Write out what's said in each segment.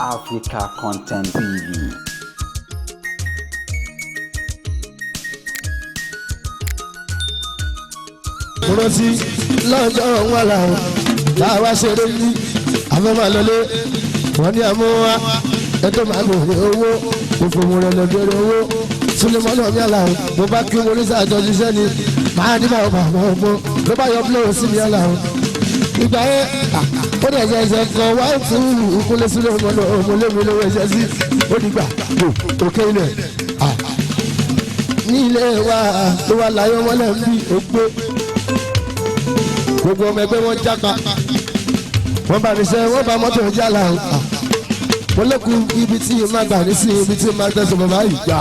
Africa Content TV. Mo rántí lọ́jọ́ wọn làwọn táwa ṣeré ní afẹ́màlọ́lé wọ́n ní àmúwá ẹjọ́ máa bèrè owó òfòwò rẹ̀ lọ bèrè owó Sulemọ́nà mi àlàó mo bá kí wọn oníṣẹ́ àjọ ṣiṣẹ́ ni màá ní báwọn bàbá ọgbọ́n ló bá yọ bílẹ̀ sí mi àlàó ìgbà yẹn ó dẹ̀ ṣe ẹsẹ̀ kan wá tún ìkúnlẹ̀ Sulemọ́nà ọmọlémi lówó ẹsẹ̀ sí ó dìgbà òkè ilẹ̀ ní ilé wa ló wà láyé mọ́lẹ̀ ń bí ògbó gbogbo ọmọ ẹgbẹ́ wọn jápa wọ́n bá mi sẹ́ wọ́n bá mọ́tò jálá o mo lẹ́kùn ibi tí má gbà ní sí ibi tí má tẹ̀sán bàbá yìí gbà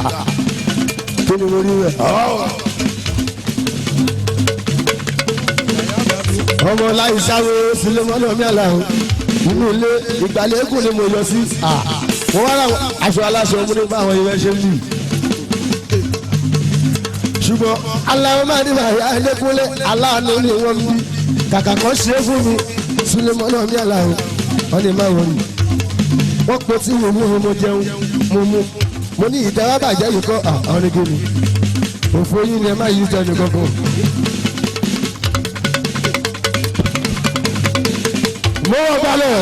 tó ní mo rí rẹ̀. Ọmọ láì sáré Sulemọ́nà mi àlà o inú ilé ìgbàlẹ́kùn ni mo yọ sí mo wá ra aṣọ aláṣọ mo ní bá àwọn ìwé ṣe ń bì ṣùgbọ́n aláwọ̀ máa ní bàyá ẹlẹ́kúnlẹ̀ aláàánú ni wọ́n ń bí kàkà kan ṣe é fún mi Sulemọ́nà mi àlàó wọ́n lè má wọlé wọ́n pe tí mo mú mo jẹun mo mú mo ní ìdáwà bàjẹ́ yìí kọ́ àwọn ní kíni òfò yìí ni ẹ má yí jẹ ní kankan. Mo wọ balẹ̀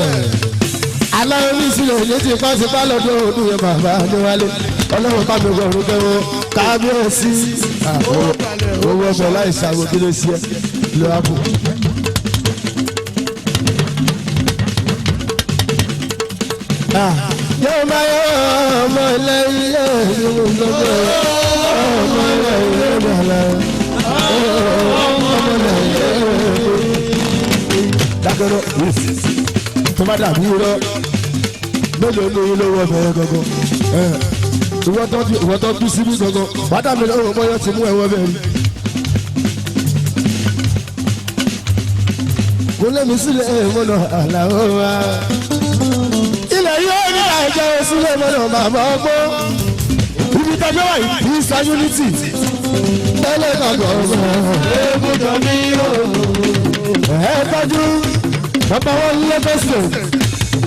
aláwọ̀ mi sílẹ̀ létí pàṣípà lọ́dún ọdún yẹn bàbá Adéwálé ọlọ́run bá mi gbọ̀rún kẹ́wọ́ kábíyèsí owó ọbẹ̀ láì ṣàwọ̀ kí ló ṣe ló wá bù. Yóò máa yọ ọmọ ilé ilé ìlú lọ́dọ̀ ọmọ ilé ilé ìdàlẹ̀ ọmọ ilé ilé dákẹ́rọ́ tó bá dàbí irọ́ mélòó ní ilé owó ọbẹ̀ yẹn gangan ìwọ tó bí síbí gangan bàtà mi lọ́wọ́ bọ́yọ̀ ti mú ẹ̀wọ́ bẹ́ẹ̀ rí. Kúnlẹ̀ mi sílẹ̀ mọ́nà àlàó wa. Ilẹ̀ yóò ní àìjẹ́ sílẹ̀ mọ́nà màmá ọgbọ́n. Ibi tọ́jú wà yìí kì í sa unity. Tẹ́lẹ̀ kọ̀ọ̀kan ọ̀gbọ́n. Ebùdó mi o. Ẹ tọ́jú bàbá wọn lẹ́fẹ̀sì.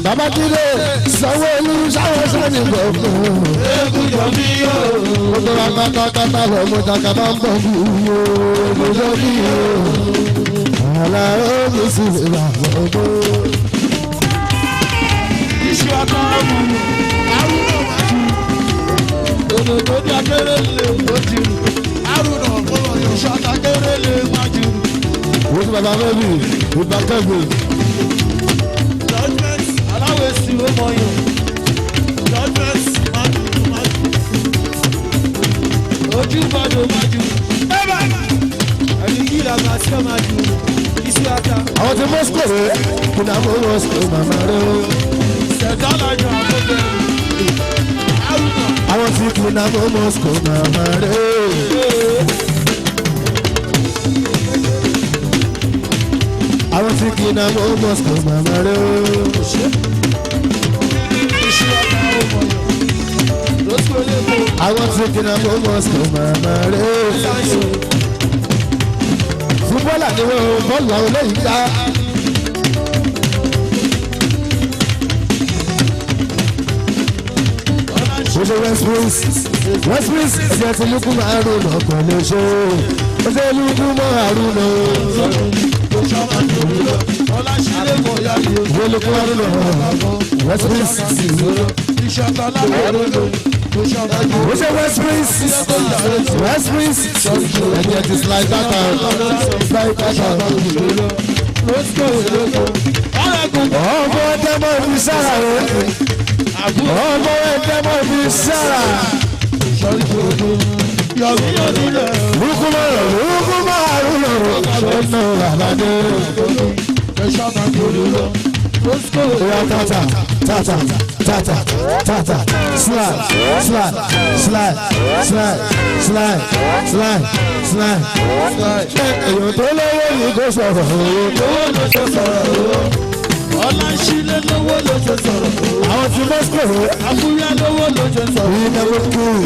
Bàbá Jídé Sanwó-Olú sáwọn sani gbọ̀ngàn. Ebùdó mi o. Gbogbo wa pátápátá lọ mú taka bá ń bọ̀ bí o. Gbogbo mi o. Àlà omi sì lè wà gbogbo. Iṣu ọkọ ọmọ mi, Arúnà máa ju. Òdòdó ní akéré lè ó ti rù. Arúnà ọ̀pọ̀lọ̀ yóò ṣọ́ta kéré lè má jù. Wọ́n ti bàbá mẹ́bì ìbá kẹ́gbẹ́. Judgment aláwọ̀ èsì ó mọ yàn. Judgment máa jù máa jù. Ojú gbọ́dọ̀ máa jù. Ẹni kí làgbà sí ọ máa jù. Iṣu ata. Àwọn ti Moscow rẹ̀ kùnà mọ́ Moscow màmá rẹ̀ o. Ṣẹ̀dá làjọ àkọ́kẹ́. Arúnà. Àwọn ti kùnà mọ́ Moscow màmá rẹ̀ o. Àwọn ti kùnà mọ́ Moscow màmá rẹ̀ o. Iṣu ata ó mọ yàn. Lọ́sùn olóko. Àwọn ti kùnà mọ́ Moscow màmá rẹ̀ o. Fúbọ́ọ̀lù ni wọ́n bọ́ọ̀lù àwọn olóyìn gbá. Ó ṣe West Prince West Prince ẹ̀jẹ̀ ti lukú márùn náà kò lè ṣe ó ṣe lukú márùn náà ó lukú márùn náà West Prince ó ṣe West Prince West Prince ẹ̀jẹ̀ ti slide back out slide back out. Ọmọ ẹ̀jẹ̀ mọ̀ fi sára rẹ̀ ọmọ ẹ̀jẹ̀ mọ̀ fi sára. Lukumaro, Lukumaro, ọ̀nà àbádé. Oya tata, tata, tata, tata, slide, slide, slide, slide, slide, slide, slide. Èèyàn tó lówó ni kò sọ̀rọ̀ owó. Owó ló ṣe sọ̀rọ̀ owó. Ọláṣílẹ̀ lówó ló ṣe sọ̀rọ̀ owó. Àwọn ti Moscow rẹ̀ Àbúyá lówó ló ṣe sọ̀rọ̀ ní owó. Moscow.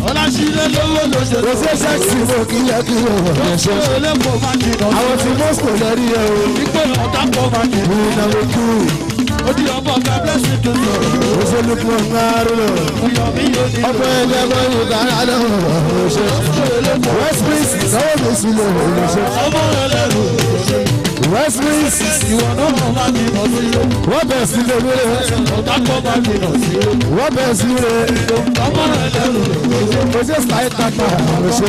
Ọláṣílẹ̀ lówó ló ṣe Kò sọ̀rọ̀ sí sẹ́ksì mo kí yẹ kí o wọ̀ ní ṣe. owó. Olóko máa jìnnà. Àwọn ti Moscow lọ rí ẹ o. Ìgbẹ́ ọ̀tá pọ̀ máa jìnnà. Ní Moscow. Ó di ọmọ ọ̀gá blessing tó sọ̀rọ̀. Kò sí lukú ńlárúlò. Ọmọ ẹgbẹ́ mọ́ ìbára lọ́wọ́ ṣe. West Prince náwó mi sílẹ̀ òun ṣe. West Prince wọ́n bẹ̀ sílẹ̀ wílé. Wọ́n bẹ̀ sílẹ̀. Kò ṣe Sly Tata òun ṣe.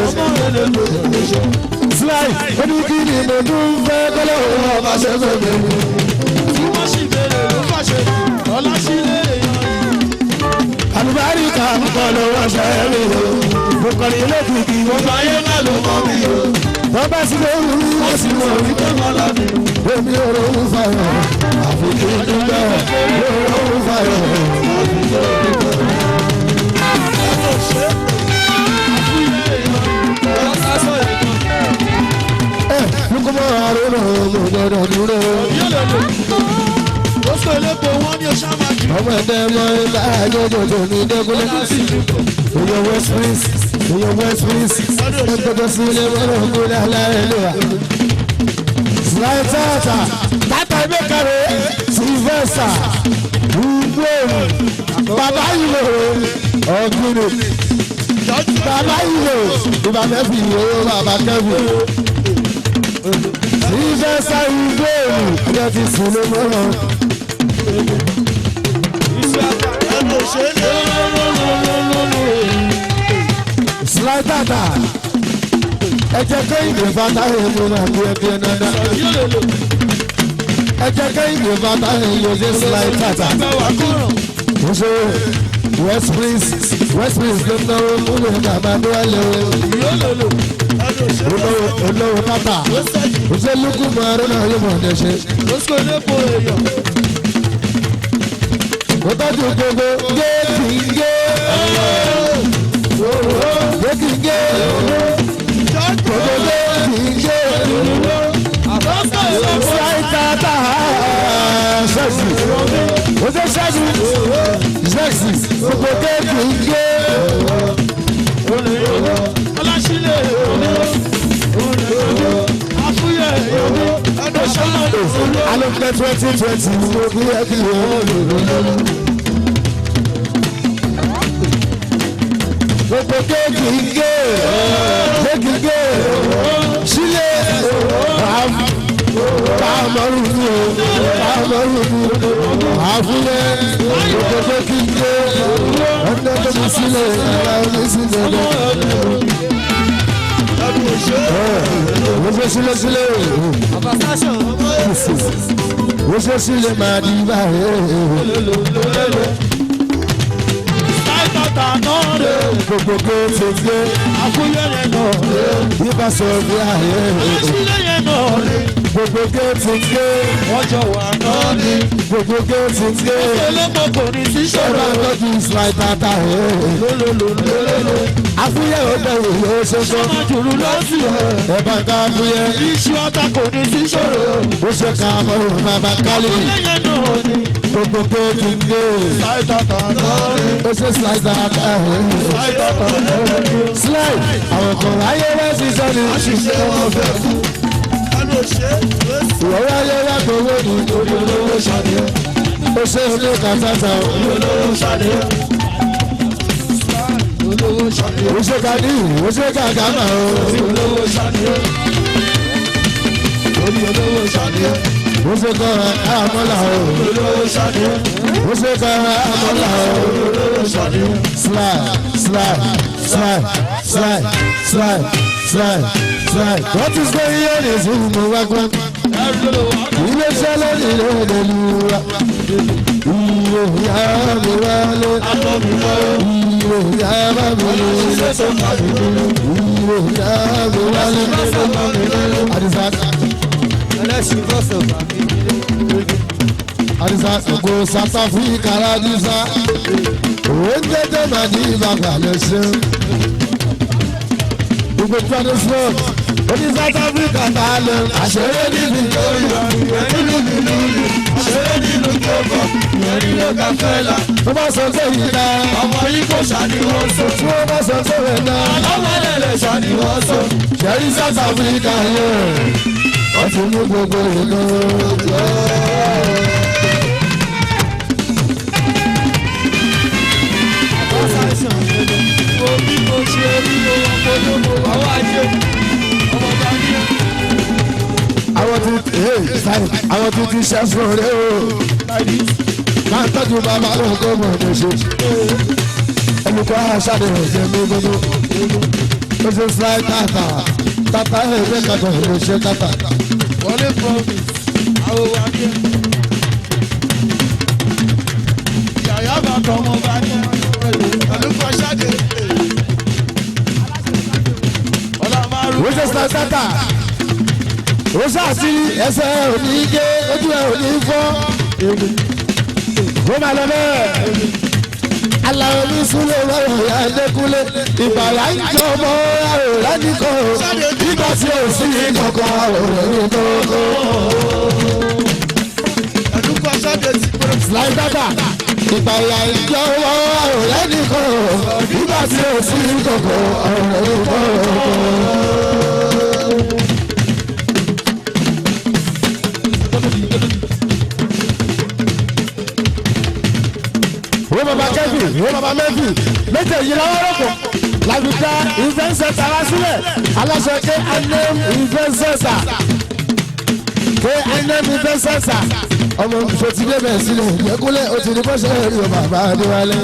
Sly ó ní kí ni mo dún fẹ́ kọ́lọ́ òun ọba ṣe fẹ́ mi. Àlùbáríkà ń kọ́ lọ́wọ́ ṣe mí o. Mo kọrin lókìkí. Gbogbo ayé náà ló mọ̀ mí o. Wọ́n bá sí lóru, wọ́n sì mọ̀ Orí tó mọ́ lọ́mí o. Èmi ò rohùn fayọ̀, àfi kí n dúpẹ́. Mi ò rohùn fayọ̀, àfi kí n dúpẹ́. Ẹ lukumọ arúnà mo gbọ́dọ̀ dúró. Ọmọ ẹ̀dẹ́ mọ ilá àjọjọjọ ní Dẹ́kúnlé. Oyè West Prince, oyè West Prince, ẹgbẹ́jọ sí ilé mọ́rọ̀ kúlẹ̀ aláìlúwa. Sly Tata, Tata Mekare, Sylvester, Ugboru, Bàbá Ìlò, Ọ̀gbìnì, Bàbá Ìlò, Bàbá Mẹ́fì, owó Bàbá Kẹ́fì. Sylvester Ugboru, ẹjọ́ ti sùn lé mọ́rọ̀. Sly Tata, ẹ jẹ́ kéyìndé bàtà èèmù náà bí ẹbí ẹ náà. Ẹ jẹ́ kéyìndé bàtà èèmù ṣe Sly Tata. Mo ṣe West Prince, West Prince ló náwó múlò bàbá tó wà lé olówó tata. Mo ṣe lukú mọ arúnà yóò mọ̀ ọ́ ṣe. Mo tọ́jú gbogbo géèkì ń gé. Géèkì ń gé. Gbogbo géèkì ń gé. Sly Tata sẹ́ẹ̀sì. Mo ṣe sẹ́ẹ̀sì. Sẹ́ẹ̀sì. Gbogbo géèkì ń gé. Alópẹ́ 2020 mo bí ẹbí olùrànlọ́wọ́. Gbogbo kéèkì ń gé, kéèkì ń gé, sílé, káàmọ́rù mi o, káàmọ́rù mi o, àfúyẹ́, gbogbo kéèkì ń gé, ọ̀nà tó mi sílẹ̀, ọ̀nà mi sílẹ̀ lọ. Mo ṣe sílẹ̀ sílẹ̀, mo ṣe sílẹ̀ máa di báyìí. Gbogbo kéèkì ń gé, ibà sọ bí ayé. Gbogbo géètì ń gé. Gbogbo géètì ń gé. Ẹ bá tọ́jú Sly Tata. Àfúyẹ́ ò bẹ̀rù yóò ṣe sọ. Ẹ bá ká àfúyẹ́. Ó ṣe ká mọ́rùn bàbá kálí. Gbogbo géètì ń gé. Ó ṣe Sly Tata. Sly àwọn kan ayé wá ṣiṣẹ́ ni. Ìwọ́wọ́ ayé wá gbowó ni. Ó ṣe ní kàtàtà. Ó ṣe kàdí, ó ṣe kàkàmà o. Ó ṣe kọ́ra àmọ́là o. Ó ṣe kọ́ra àmọ́là o. Sly, Sly, Sly, Sly, Sly, Sly, Sly. What is going on is mo wá gbọ́. Iléeṣẹ́ lónìí ló lè lu wa. Ìrò ìyá mi wálé. Ìrò ìyá bá mi lè. Ìrò ìyá mi wálé. Àdìsá. Àdìsá ògo South Africa ládìsá. Òun jẹ́jẹ́ màá ní bàbá lè ṣe. Gbogbo Johannesburg, oní South Africa tá a lọ. Àṣẹré níbi lórí, níbi lórí, Àṣẹré nínú jọ̀bọ̀, ìyẹn nílò káfẹ́lá. Tó bá sọ pé ìlà, Ọmọ yìí kò ṣàní wọ́n sọ. tí wọ́n bá sọ pé ìlà, Ọlọ́mọ ẹlẹ́lẹ̀ ṣàní wọ́n sọ. ṣẹ̀rí South Africa yẹn, wọ́n ti mú gbogbo ìlú. Àwọn tuntun ṣẹ́fún rẹ̀ o. Máa ń tọ́jú bàbá lóko mọ̀ ní ṣe. Olùkọ́ aṣáde ọ̀sẹ̀ mi gbogbo. Ó ṣe fly tata. Tata ẹ̀ẹ́dẹ́ kàtọ̀ ló ṣe tata. Wọlé promise, àwọn wa ní ẹ. Yàyà bá tọmọ bá ní ẹ. Olùkọ́ aṣáde. Ọlá márùn-ún. Ó ṣe fly tata. Ó ṣàṣì ẹsẹ̀ òní gé ojú ẹ̀ òní fọ́. Ó máa lọ bẹ́ẹ̀. Aláwọ̀ ní Súlẹ̀ lọ́rọ̀ ìyá Ẹlẹ́kúnlé. Ìbàrá ń jọ ọmọ àwòrán nìkan. Nígbà tí ò sí kankan àwòrán nìkan. Olùkọ́ aṣáde ti pẹ́. Láì dábà, ìbàrá ń jọ ọmọ àwòrán nìkan. Nígbà tí ò sí kankan àwòrán nìkan. Wọ́n bàbá Kẹ́fì, wọ́n bàbá Mẹ́fì, méjèèjì lọ́wọ́ rọ̀pọ̀. Láti dá event center wá sílẹ̀, aláṣẹ K&M event center. K&M event center. Ọmọ ìfòtílé bẹ̀rẹ̀ sílẹ̀, ìyẹ́kúnlẹ̀ ó ti ní bọ́sẹ̀ rí o bàbá Adéwálé.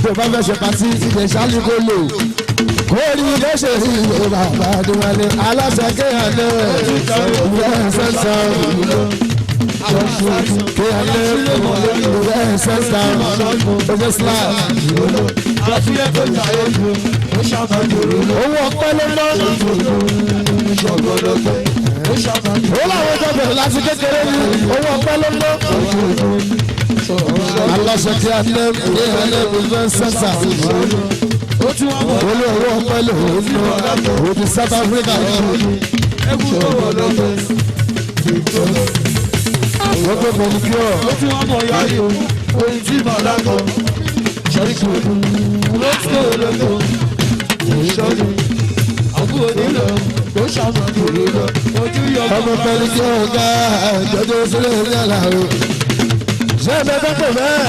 Bí o bá fẹ́ ṣe patí, ilẹ̀ ṣáàlì kò lò. Kó rí ilé ṣe rí o bàbá Adéwálé. Aláṣẹ K&M event center. K&M event center. Ojú Islam. Àtúnyẹ tó jà ojú, ó ṣàmàjòrò lọ. Owó ọpẹ́ ló ná. Ṣọ̀gbọ́dọ̀gbẹ́, ó ṣàmàjòrò. Ó láwọn ọjọ́ bẹ̀rẹ̀ láti kékeré ní owó ọpẹ́ ló ná. Aláṣẹ kí a lé ní ẹlẹ́bí fẹ́ sẹ́sà. Ó tún wá mọ̀ Olú owó ọpẹ́ ló ń ná. Òun ti South Africa ní. ẹkú tó wọ̀ lọ́gbẹ́. Wọ́n tó mọ̀ ní kí ọ̀. Ó tún wá mọ̀ yáyí o, oyin tí màá lákọ̀. Ṣẹ́ríkì òdu, ló ti tó lóko. Ìṣọ́ni, àbúrò nílò, ó ṣàmàjòrò lọ. Ojú yọ Ọmọ pẹ̀lú kí ọ̀gá jọjọ sílẹ̀ ní àlàó. Ṣé ẹ bẹ́ẹ̀ tó bẹ́ẹ̀?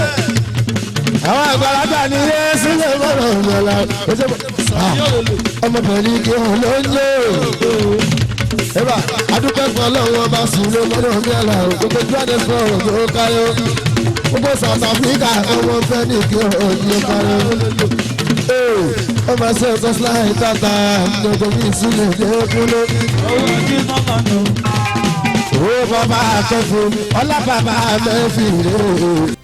Àwọn àgbàlagbà ní ilé sílẹ̀ mọ́rọ̀ ìyọ̀lá. Ọmọ pẹ̀lú kí ọ̀ ló ń lò. Ẹ̀bà adúpẹ́ fún ọlọ́run ọba sùn ló mọ́rọ̀ ní àlàó. Gbogbo jáde fún ọ̀rọ̀ tó káyọ̀. Gbogbo South Africa ọmọ fẹ́ ní kí ọ̀ ní káyọ̀. Ọmọ ṣe ọ̀tọ̀ síláì tàtà gbogbo mi sílẹ̀ dé kúlé. Owó ojú mọ́mọ́ nù. Ó bàbá akẹ́fù, ọlá bàbá mẹ́fì rè é.